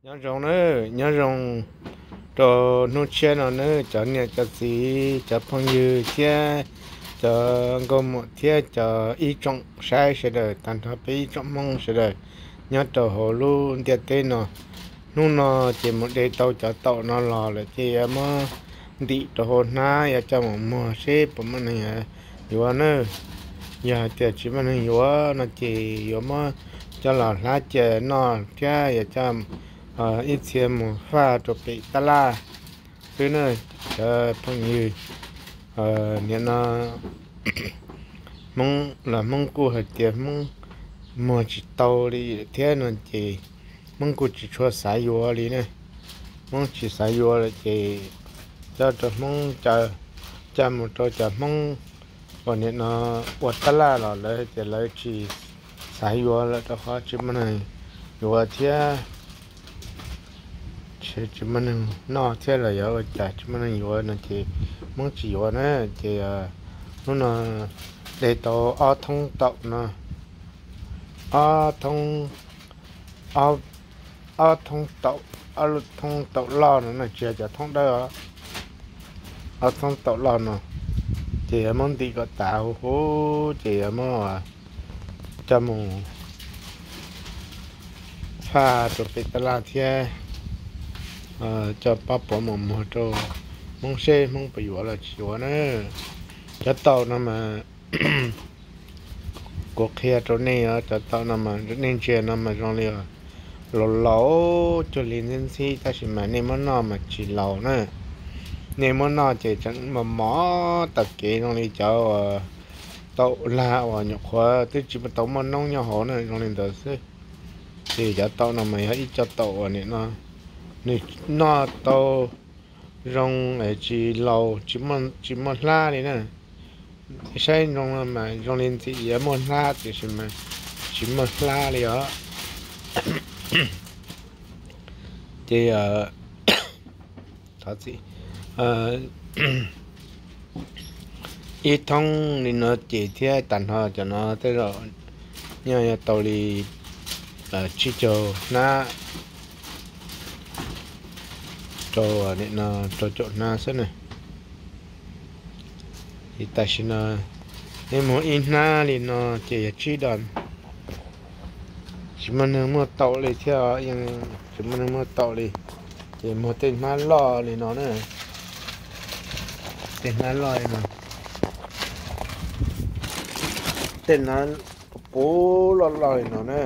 Nyob zoo nawb, nyob zoo rau hnub tshiab no nawb cov niam cov txiv, cov phooj ywg thiab cov nkauj muam thiab cov ib tsoom saib sawv daws, tag nrho peb ib tsoom Hmoob sawv daws nyob rau hauv lub ntiaj teb no. Hnub no ces mus de tau cov taum no los lawm ces yuav muab ntim rau hauv hnab, yuav coj mus muag seb puas muaj neeg yuav na. Yog hais tias tsis muaj neeg yuav no ces yuav muab coj los hlab cia noj thiab yuav coj ib txhia mus faj rau pem tab laj xwb na. Cov phooj ywg, nim no Hmoob los Hmoob kuj hais tias Hmoob muag tsis tau li thiab no ces Hmoob kuj tsis tshua xav yuav li ne. Hmoob tsis xav yuav lawm ces coj rau Hmoob, coj mus rau cov Hmoob uas nim no ua tab laj los lawv tias lawv tsis xav yuav lawm rau qhov tsis muaj neeg yuav thiab, tsis muaj neeg noj thiab los yog ua cas tsis muaj neeg yuav no ces Hmoob tsis yuav na. Ces hnub no de tau ob thoob taum no, ob thoob, ob thoob taum, ob thoob taum loj no na, tsis yog cov thoob dawb os, ob thoob taum loj no. Ces yuav muab ntim kom tas huv huv ces yuav muab coj mus faj rau pem tab laj thiab coj pab puav mus muag rau Hmoob seb Hmoob puas yuav los tsis yuav na. Cov taum no mas kuv qhia rau nej os, cov taum no mas nej ntsia no mas zoo li laus laus cuag li ntxhib ntxhib tab sis mas nej muab noj mas tsis laus na. Nej muab noj ces tseem mos mos taug kev zoo li cov taum lag uas nyuam qhuav twb tsis tau muaj noob nyob hauv na, zoo li ntawd xwb. Ces cov taum no mas yog ib co taum uas nim no nws noj tau zoo, tsis laus, tsis muaj hlab li na. Saib zoo no mas zoo li ntxim yuav muaj hlab tiam sis mas tsis muaj hlab li os. Ces thov txim, ib thoob li no ces thiab tag nrho cov no tej zaum nyaj yuav tau li tsib caug hnab rau, nim no rau caum hnab xwb na. Ces tam sim no nej muag ib hnab li no ces yog tsib dos. Tsis muaj neeg muaj taum li thiab, tsis muaj neeg muaj taum li. Ces muag tej hnab loj li no na, tej hnab loj li no, tej hnab puv loj loj li no na.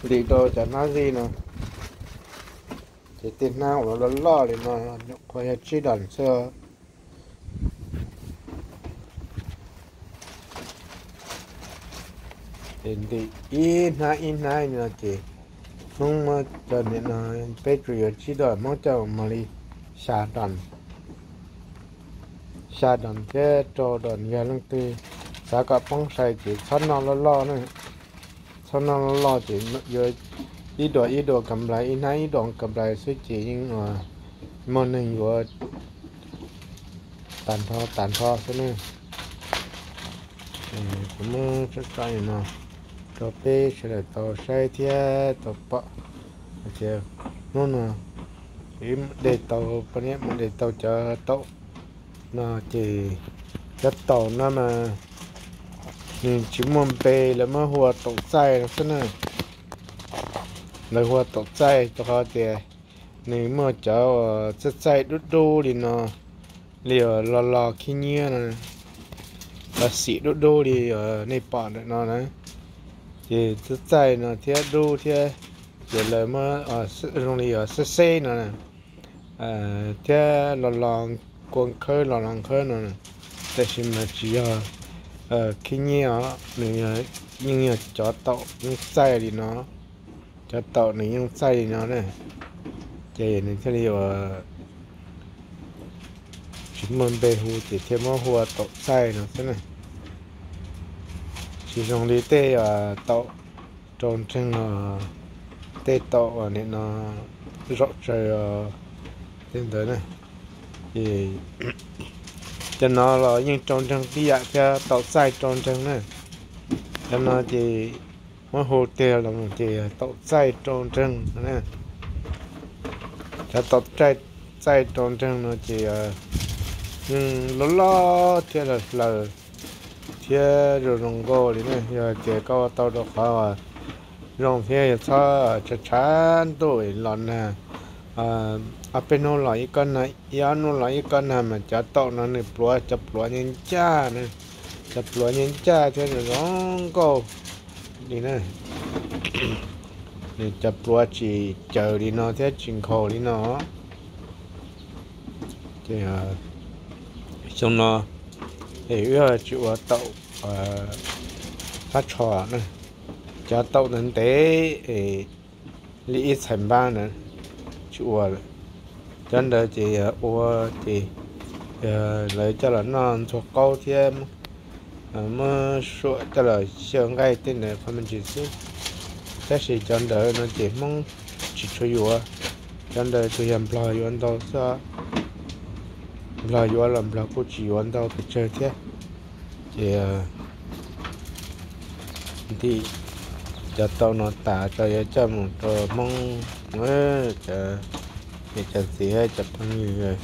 Ntim rau cov hnab zij no, ces tej hnab uas loj loj li no nyuam qhuav yog tsib dos xwb. Ces ntim ib hnab ib hnab li no ces Hmoob muab cov nim no peb tsuas yuav tsib dos, Hmoob coj mus li xya dos, xya dos thiab rau dos. Yog leej twg xav kom poob sai ces txhob noj loj loj na, txhob noj loj loj ces yuav ib dos ib dos kam nplais, ib hnab ib dos kam nplais xwb ces yeej muaj neeg yuav tag nrho tag nrho xwb ne. Kuv muab tso no rau peb sawv daws tau saib thiab tau pom tias hnub no wb de tau, poj niam mus de tau cov taum no ces cov taum no mas nws tsis muaj npe, lawv muab hu ua taum txaij no xwb na. Lawv hu ua taum txaij rau qhov tias nws muaj cov txaij txaij dub dub li no, li uas los los khib nyiab no, los xim dub dub li uas nej pom ntawm no na. Ces txaij txaij no thiab dub thiab, ces lawv muab zoo li uas xeb xeb no thiab los los kua nkhawb los los nkhawb no, tiam sis mas tsis yog khib nyiab os, nws yeej yog cov taum yeej txaij li no, cov taum nws yeej txaij li no na. Ces nws thiaj li uas tsis muaj npe hu ces thiaj muab hu ua taum txaij no xwb na. Tsis zoo li tej taum rau nreeg, tej taum uas nim no zaum tsaws tej ntawd na. Ces cov no los yeej rau nreeg tib yam thiab, taum txaij rau nreeg na. Cov no ces muab hu tiag los ces taum txaij rau nreeg. Cov taum txaij rau nreeg no ces yeej loj loj thiab hlaws hlaws thiab zoo zoo nkauj li na. Yog tias koj ua tau rau qhov uas zoo thiab yog txhob tshav tshav ntuj los nag, ob peb hnub los ib kob nag, ib ob hnub los ib kob nag mas cov taum no nws pluav, cov pluav nyob ncaj na, cov pluav nyob ncaj thiab zoo zoo nkauj li na. Nws cov pluav tsis caws li no thiab tsis nkhaus li no. Ces xyoo no es wb tsis ua taum fab tsho na, cov taum ntev ntev li ib txhais npab na tsis ua lawm. Cov ntawd ces yog ua ces yog lawv coj los noj ntxuag qaub thiab muab suam coj los xyaw nqaij tej ntawd qhov me ntsis xwb. Tab sis cov ntawd no ces Hmoob tsis tshua yuav, cov ntawd tsuas yog Nplog yuav ntau xwb. Nplog yuav los Nplog kuj tsis yuav ntau pes tsawg thiab. Ces ntim cov taum no tas tso yuav coj mus rau Hmoob, cov niam cov txiv cov phooj ywg,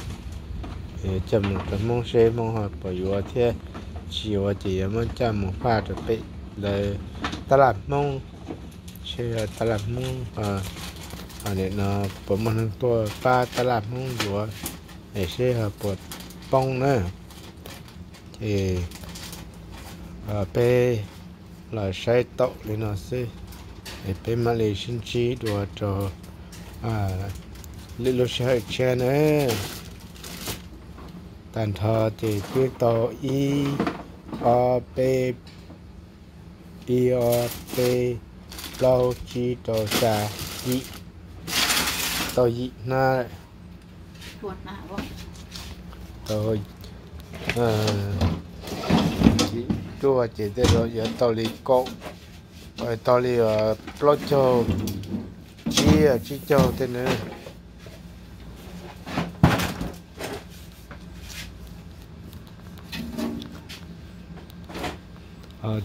coj mus rau Hmoob seb Hmoob ho puas yuav thiab, tsis yuav ces yuav muab coj mus faj rau pem lawv tab laj Hmoob, seb tab laj Hmoob nim no puas muaj neeg tuaj pab tab laj Hmoob yuav, es seb ho puas poob na. Ces peb los saib taum li no xwb, es peb mam li sib ntsib dua rau lwm lub sij hawm tshiab na. Tag nrho ces twb tau ib, ob, peb, ib, ob, peb, plaub, tsib, rau, xya, yim, tau yim hnab. Tau yim ruaj ces tej zaum yuav tau li kaum, tau li plaub caug, tsib, tsib caug tej na.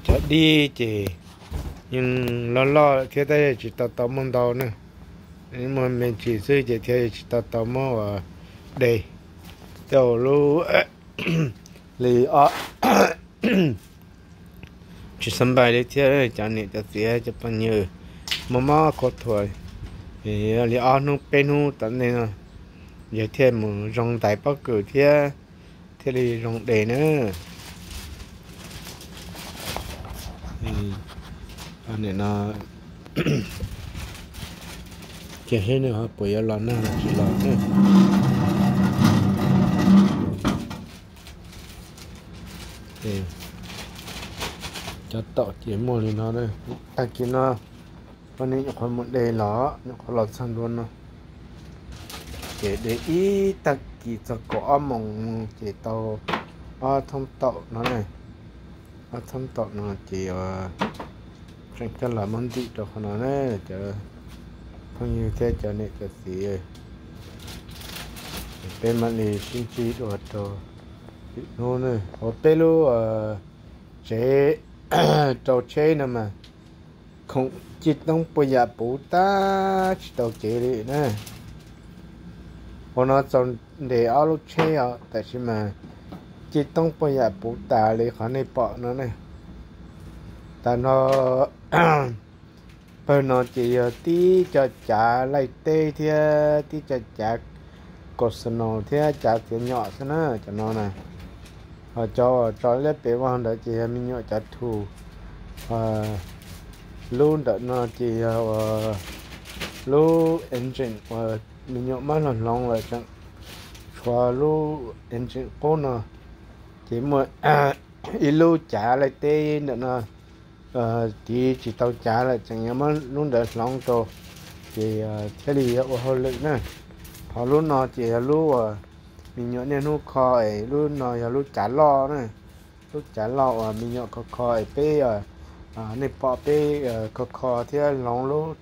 Cov dib ces yeej loj loj thiab tab sis tsis tau tau muab ntau na, muaj me ntsis xwb ces thiaj tsis tau tau muab ua de. Tej lub li ob, tsis xav npaim li thiab cov niam cov txiv cov phooj ywg, muaj mob khuab thuas, li ob hnub peb hnub tom ntej no yog thiaj mus zoo ntais pob kws thiab, thiaj li zoo de na. Nim no cia seb nws ho puas yuav los nag los tsis los na. Cov taum ces muaj li no na. Tag kis no poj niam nyuam qhuav mus de los nyuam qhuav los txog ntua no, ces de ib tag kis txog kaum ob moos ces tau ob thoob taum no na. Ob thoob taum no ces tseem coj los muab ntim rau qhov no na, cov phooj ywg thiab cov niam cov txiv. Peb mam li sib ntsib dua rau lwm hnub na. Ua peb lub tsev rau tsheb no mas khoom cij toob puas yam puv tag tsis tau kev li na. Ua no txaus nres ob lub tsheb os, tab sis mas cij toob puas yam puv tas li qhov nej pom no ne. Tag nrho pawg no ces yog tib co cav laij teb thiab tib co cav kaus xas naus thiab cav txiav nyom xwb na cov no na. Ho cov uas tso liab pem vaj ntawd ces yog me nyuam cov thu. Lub ntawm no ces yog lub engine uas me nyuam muab los hloov lawm tseem tshuav lub engine qub no. Ces muaj ib lub cav laij teb ntawm no tiv tsis tau cav lawm tseem yuav muab lub ntawd hloov rau, ces thiaj li yuav ua hauj lwm na. Ho lub no ces yog lub uas me nyuam niaj hnub kho es lub no yog lub cav loj na. Lub cav loj uas me nyuam kho kho es peb, nej pom peb kho kho thiab hloov lub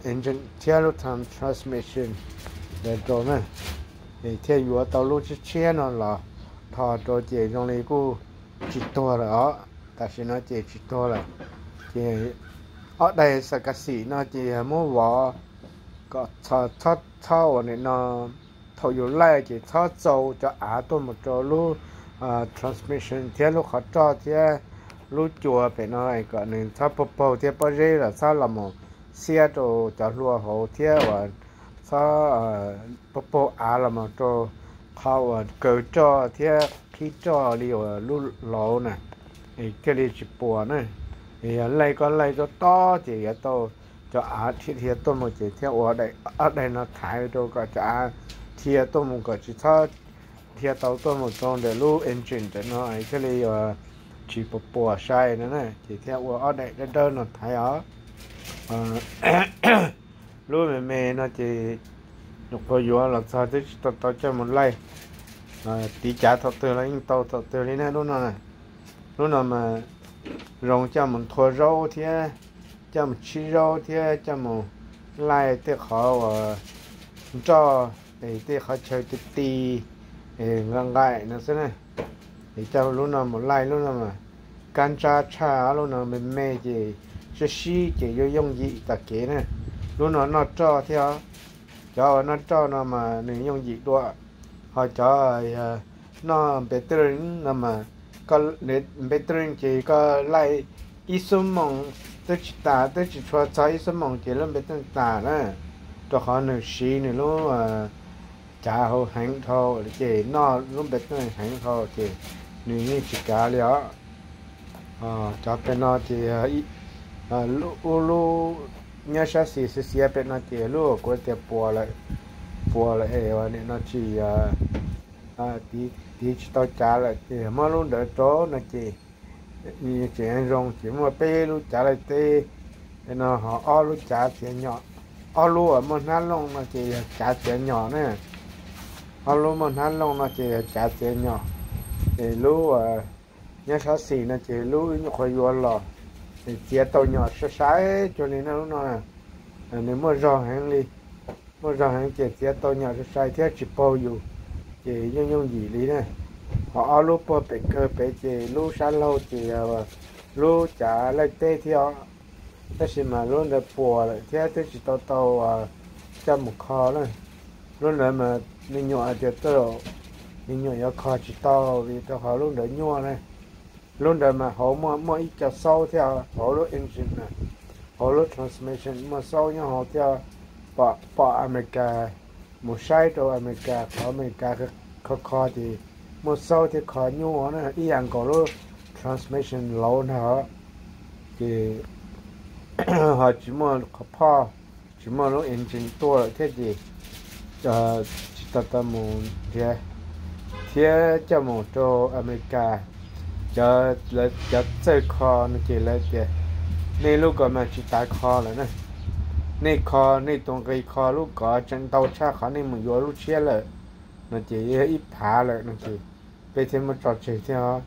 engine thiab lub transmission rau na. Es thiaj yuav tau lub tshiab tshiab no los tho rau ces zoo li kuj tsis tuag lawm os. tam sim no ces tsis tuag lawm. Ces ob daim xas kas xim no ces yog muab vov kom txhob, txhob ua nim no, thaum yus laij ces txhob txau cov av tuaj mus rau lub transmission thiab lub qhov roj thiab lub cua pem no kom nws txhob puag paug thiab pob zeb los txhob los mus xiab rau cov hlua hauv thiab uas txhob puag paug av los mus rau qhov uas kaw roj thiab qhib roj li uas lub lauv na, thiaj li tsis puas na. Yog laij koj laij tob tob ces yuav tau cov av dhia tuaj mus ces thiaj ua ob daim no thaiv rau kom cov av dhia tuaj mus kom tsis txhob dhia tau tuaj mus rau ntawm lub engine ntawm no thiaj li yuav tsis puas puas sai no na, ces thiaj ua ob daim dawb dawb no thaiv os. Lub me me no ces nyuam qhuav yuav los txog twb tsis tau tau coj mus laij. Tiv cav thaum twg los yeej tau thaum twg li na lub no. Lub no mas zoo coj mus nthua zaub thiab, coj mus tshib zaub thiab coj mus laij tej qhov uas nroj es tej qhov chaw ti ti es nqa nqaim no xwb na. Es coj lub no mus laij, lub no mas kab ntsab tshaj, lub no me me ces sib sib ces yuav yooj yim tom kev na. Lub no noj roj thiab os. Cov uas noj roj no mas nws yooj yim dua, ho cov noj npe tw no mas, npe tw ces koj laij ib xuab moos twb tsis tas, twb tsis tshua txog ib xuab moos ces lub npe tw tas na, rau qhov nws siv nws lub cav hauv heev dhau ces noj lub npe tw heev dhau ces nws yeej tsis kav li os. Cov pem no ces ub lub nyob sab xis xiav xiav pem no ces lub kuv tias puas lawm, puas lawm es nim no tsis tiv tsis tau cav lawm ces muab lub ntawd rau no ces tseem zoo ces muaj peb lub cav laij teb no ho ob lub cav txiav nyom. Ob lub uas muaj hnab looj no ces yog cav txiav nyom na. Ob lub muaj hnab looj no ces yog cav txiav nyom. Ces lub nyob sab xis no ces lub nyuam qhuav yuav los, txiav tau nyom sai sai cuag li na lub no. Nws muaj zog heev li, muaj zog heev ces txiav tau nyom sai sai thiab tsis paug yus, ces yooj yooj yim li na. Ho ob lub puag pem kawg pem ces lub sab laug ces yog lub cav laij teb thiab os, tab sis mas lub ntawd puas lawm thiab twb tsis tau tau coj mus kho na. Lub ntawd mas me nyuam hais tias tej zaum me nyuam yuav kho tsis tau vim rau qhov lub ntawd nyuaj na. Lub ntawd mas hauv muaj muaj ib co xaub thiab hauv lub engine na, hauv lub transmission muaj xaub nyob hauv thiab. Pom Amelikas, mus saib rau Amelikas, qhov Amelikas kho kho ces muaj xaub thiab kho nyuaj na, ib yam nkaus lub transmission lauv ntag. Ces ho tsis muaj qhov phoj, tsis muaj lub engine tuaj lawm thiab ces tsis tau tau mus nrhiav thiab coj mus rau Amelikas. Cov txawj kho no ces lawv tias nej lub ko mas tsis tas kho lawm na, nej kho nej tus nqi kho lub ko tseem ntau tshaj qhov nej mus yuav lub tshiab lawm no ces yog ib phav lawm no ces peb thiaj muaj tso tseg thiab.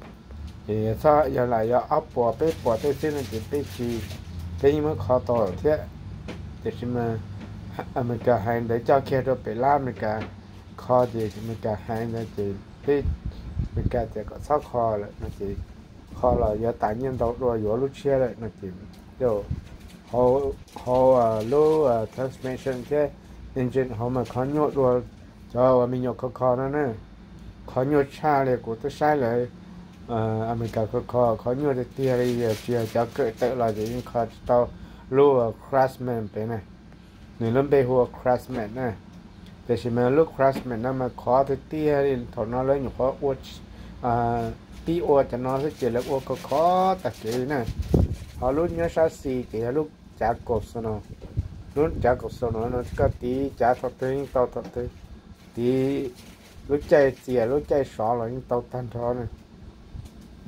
Ces txhob yog lam yog ob puas peb puas tej xwb no ces peb tsis, peb yeej muab kho tau lawm thiab. Tiam sis mas Amelikas hais ntawd coj kiag rau pem lab Amelikas kho ces Amelikas hais ntawd ces peb, Amelikas tias kom txhob kho lawm no ces kho los yuav tas nyiaj ntau dua yuav lub tshiab lawm no ces hauv lub transmission thiab engine hauv mas kho nyuaj dua cov uas me nyuam kho kho no na. Kho nyuaj tshaj li kuv twb saib lawv Amelikas kho kho, kho nyuaj tiag tiag li, tsis yog cov kawm tawm los ces yeej kho tsis tau. Lub Craftsman pem na, nws lub npe hu ua Craftsman na. Tiam sis mas lub Craftsman no mas khov tiag tiag li, thaum no lawv nyuam qhuav ua, pib ua cov no xwb ces lawv ua khov khov tag kev li na. Ho lub nyob sab xis ces yog lub cav Cosno. Lub cav Cosno no koj tiv cav thaum twg yeej tau thaum twg, tiv lub caij txias lub caij sov los yeej tau tag nrho na.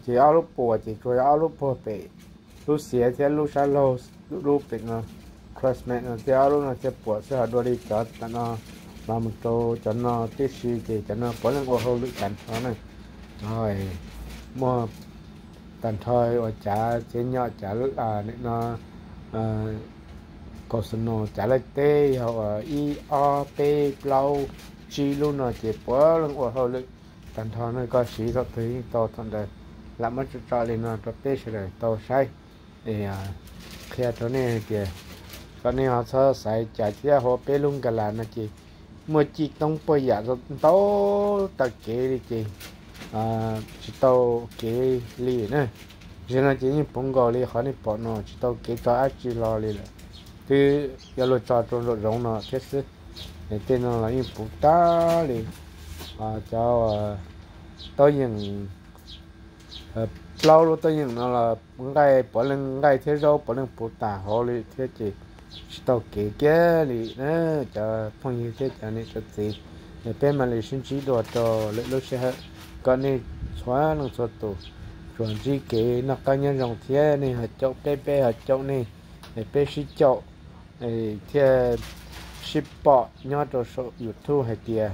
Ces ob lub puas ces tsuas yog ob lub puag pem, lub xiav thiab lub sab laug, lub pem no, Craftsman no thiab ob lub no thiaj puas xwb, ho dua li cov tam no los mus rau cov no tib si ces cov no puav leej ua hauj lwm tag nrho na. Cov muaj tag nrho uas cav txiav nyom, cav nim no Cosno, cav laij teb yog uas ib ob peb plaub tsib lub no ces puav leej ua hauj lwm tag nrho na, koj siv thaum twg yeej tau thaum ntawd. lam muab tso tso li no rau peb sawv daws tau saib. Qhia rau nej hais tias kom nej ho txhob xav cas thiab, hauv peb lub Nkaj Las no ces muaj cij toob puaj yam ntau tag kev li ces tsis tau kev li na. Zaum no ces yeej puv nkaus li qhov nej pom no, tsis tau kev tso dab tsi los li lawm, twb yuav luag tso rau nraum zoov no thiab xwb. Tej no los yeej puv tag li. Cov taub yeem plaub lub taub yeem no los nqaij, puav leej nqaij thiab zaub puav leej puv tas hauv li thiab ces tsis tau kev kiag li na. Cov phooj ywg thiab cov niam cov txiv, peb mam li sib ntsib dua rau lwm lub sij hawm, kom nej txhua leej txhua tus tsuas ntsib kev noj qab nyob zoo thiab nej ho caum peb, peb ho caum nej, peb sib caum thiab sib pom nyob rau saum YouTube hais tias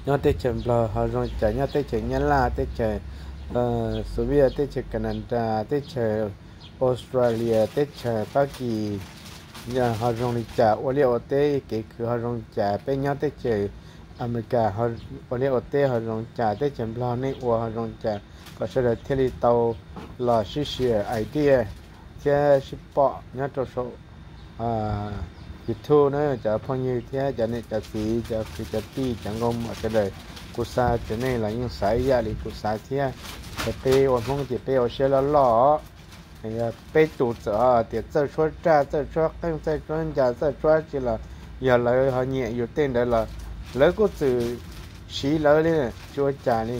nyob teb chaws Nplog ho zoo li cas, nyob teb chaws Nyab Laj, teb chaws Xus Viaj, teb chaws Canada, teb chaws Australia, teb chaws Fab Kis ho zoo li cas, ua liaj ua teb kev khwv ho zoo li cas, peb nyob teb chaws Amelikas ua liaj ua teb ho zoo li cas, teb chaws Nplog nej ua ho zoo li cas, kom sawv daws thiaj li tau los sib share idea thiab sib pom nyob rau saum YouTube na. Cov phooj ywg thiab cov niam cov txiv, cov kwv cov tij, cov nkauj muam sawv daws, kuv xav tias nej los yeej xav ib yam li kuv xav thiab. Peb ua Hmoob ces peb ua siab loj loj. Peb tus txawm ho tias txawj tshuab raj, txawj tshuab qeej, txawj tshuab ncas, txawj tshuab dab tsi los yog lawv ho nyiam yus tej ntawd los lawv kuj txwm siv lawv li, tsis ua cas li,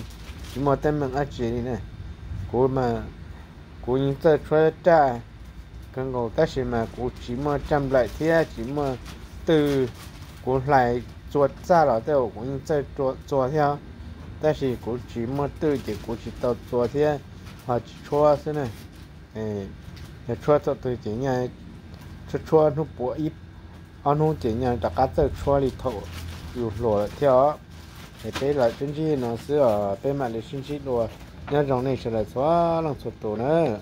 tsis muaj teeb meem dab tsi li na. Kuv mas kuv yeej txawj tshuab raj kawg nkaus tab sis mas kuv tsis muaj raj nplaim thiab tsis muaj twj. Kuv hlais txua txaj los tej zaum kuv yeej txawj txua thiab, tab sis kuv tsis muaj twj ces kuv tsis tau txua thiab ho tsis tshuab xwb na. Yog tshuab thaum twg ces nyaj tshuab tshuab hnub puav ib ob hnub ces nyaj rov qab txawj tshuab li thaum yus hluas lawm thiab os. Es peb los sib ntsib no xwb os, peb mam li sib ntsib dua. Nyob zoo nej sawv daws txhua leej txhua tus na.